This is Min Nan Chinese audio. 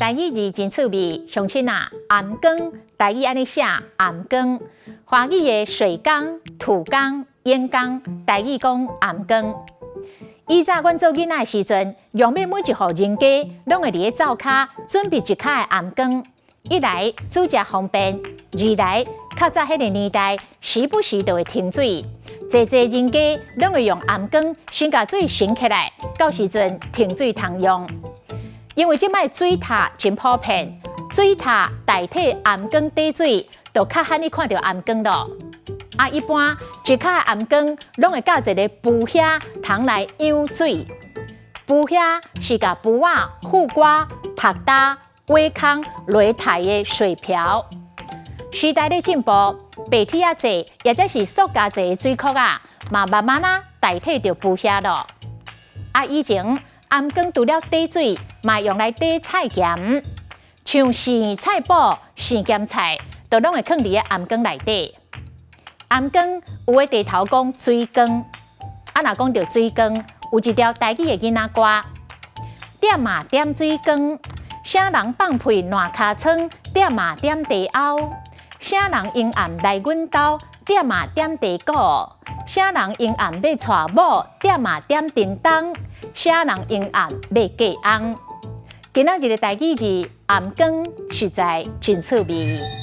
台語字真趣味，鄉親啊，頷頸，台語按呢寫頷頸，華語的水缸、土缸、湧缸，台語講頷頸。以早阮做囡仔的時陣，用欲每一戶人家攏會佇咧灶跤準備一跤的頷頸，一來煮食方便，二來較早彼个年代時不時就會停水，濟濟人家攏會用頷頸先共水盛起來，到時陣停水通用。因為這擺水塔真普遍，水塔代替頷頸貯水，就較罕你看著頷頸囉。啊，一般一跤頷頸攏會佮一个櫥遐通來養水。櫥遐是共櫥仔、瓠瓜、曝焦、葦空擂台的水瓢。時代咧進步，白鐵仔製，抑者是塑膠製的水殼仔，嘛慢慢仔代替著櫥遐囉。啊，以前頷頸除了貯水，嘛用來貯菜鹹，像生菜脯、生鹹菜，都攏會囥佇个頷頸內底。頷頸有的地頭講水缸，啊若講著水缸，有一條台語的囡仔歌：點啊點水缸，啥人放屁爛尻瘡，點啊點地甌，啥人陰暗來阮兜，點啊點地鼓，啥人陰暗欲娶某，點啊點叮當，啥人陰暗欲嫁翁。今仔日的台語字頷頸實在真趣味。